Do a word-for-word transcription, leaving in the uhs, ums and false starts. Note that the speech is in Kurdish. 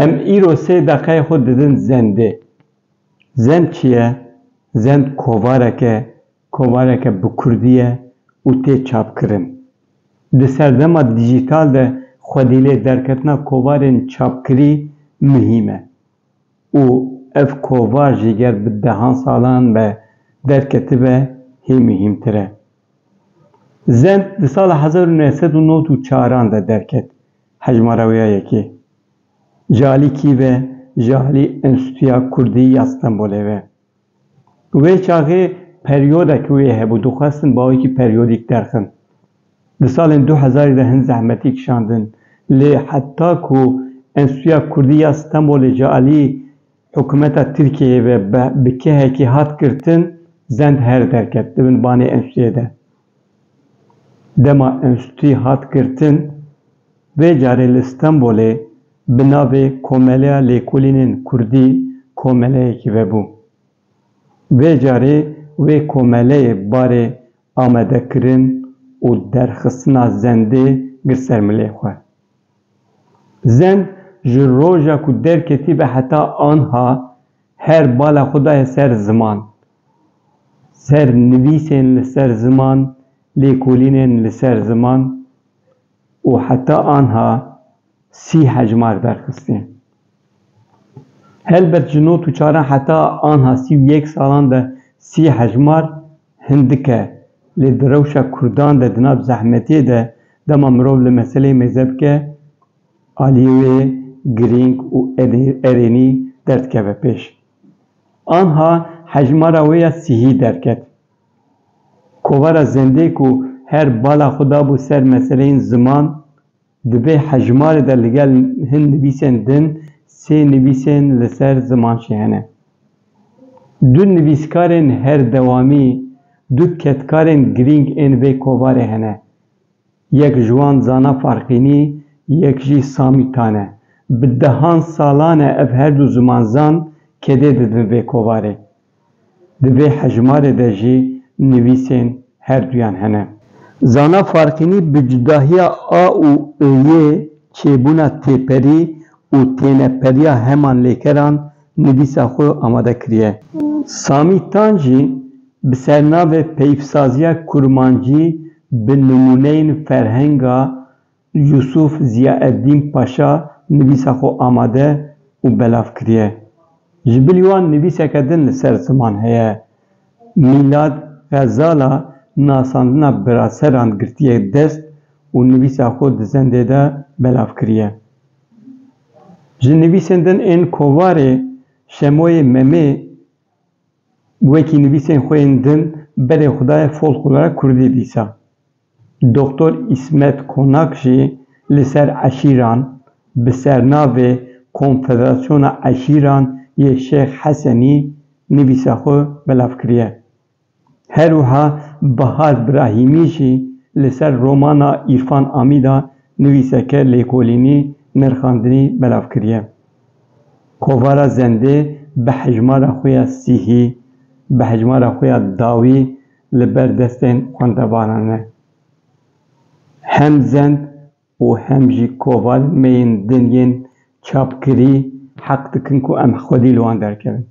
Em îro sê deqeyê xwe didin zendê. Zend çi ye? Zend kovarek e, kovareke bi kurdî ye û tê çapkirin. Di serdema dîjîtal de xwedî lê derketina kovarên çapkirî muhîm e û ev kovar jî ger bi dehan salan be derketibe, hê muhîmtir e. Zend di sala hezar û neh sed û nod û çaran de derket, hejmara wê ya yekê. Ji alî kî ve? Ji alî Enstitûya Kurdî ya Stenbolê ve. Wê çaxê periyodek wê hebû, dixwestin bi awekî periyodîk derxin. Di salên du hezarî de hin zehmetî kişandin. Lê heta ku Enstitûya Kurdî ya Stenbolê ji alî hikûmeta Tirkiyeyê ve bi, bi kehekî hat girtin, zend her derket di bin banê enstitûyê de. Dema enstitûyê hat girtin, vê carê li Stenbolê bi navê Komeleya Lêkolînên Kurdî komeleyekî vebû. Vê carê wê komeleyê barê amadekirin û derxistina zendê girt ser milê xwe. Zend ji roja ku derketî ve heta anha her bala xwe daye ser ziman, ser nivîsên li ser ziman, lêkolînên li ser ziman û heta anha sî hejmar derxistiye. Helbet ji nod û çaran heta anha sî û yek salan de sî hejmar hindik e, lê di rewşa Kurdan de di nav zehmetiyê de dema mirov li meseleyê mêze bike, aliyê wê girîng û ede-, erênî derdikeve pêş. Anha hejmara wê ya sîhî derket. Kovara zendê ku her bala xwe dabû ser meseleyên ziman, di vê hejmarê de li gel hin nivîsên din sê nivîsên li ser ziman jî hene. Du nivîskarên her dewamî, du kedkarên girîng ên vê kovarê hene. Yek ji wan Zana Farqînî, yek jî Samî Tan e. Bi dehan salan e ev her du zimanzan kedê didin vê kovarê. Di vê hejmarê de jî nivîsên her duyan hene. Zana Farqînî bi cudahiya a û ê yê çêbûna têperî û têneperiya heman lêkeran nivîsa xwe amade kiriye. Samî Tan jî bi sernavê Peyvsaziya Kurmancî bi nimûneyên ferhenga Yusuf Ziyaeddîn Paşa nivîsa xwe amade û belav kiriye. Ji bilî wan nivîseke din li ser ziman heye. Mîlad Xezala nasandina biraseran girtiye dest û nivîsa xwe di zendê de belav kiriye. Ji nivîsên din ên kovarê Şemoyê Memê wekî nivîsên xwe yên din berê xwe daye folklora kurdî dîsa. Doktor Îsmet Konak jî li ser eşîran bi sernavê Konfederasyona Eşîran yê Şêx Hesenî nivîsa xwe belav kiriye. Her wiha Bahar Birahîmî jî li ser romana Îrfan Amîda nivîseke lêkolînî nirxandinî belav kiriye. Kovara Zendê bi hejmara xwe ya sîhî, bi hejmara xwe ya dawî li ber destên xwendevanan e. Hem Zend û hem jî kovarên me yên din yên çapkirî heq dikin ku em xwedî li wan derkevin.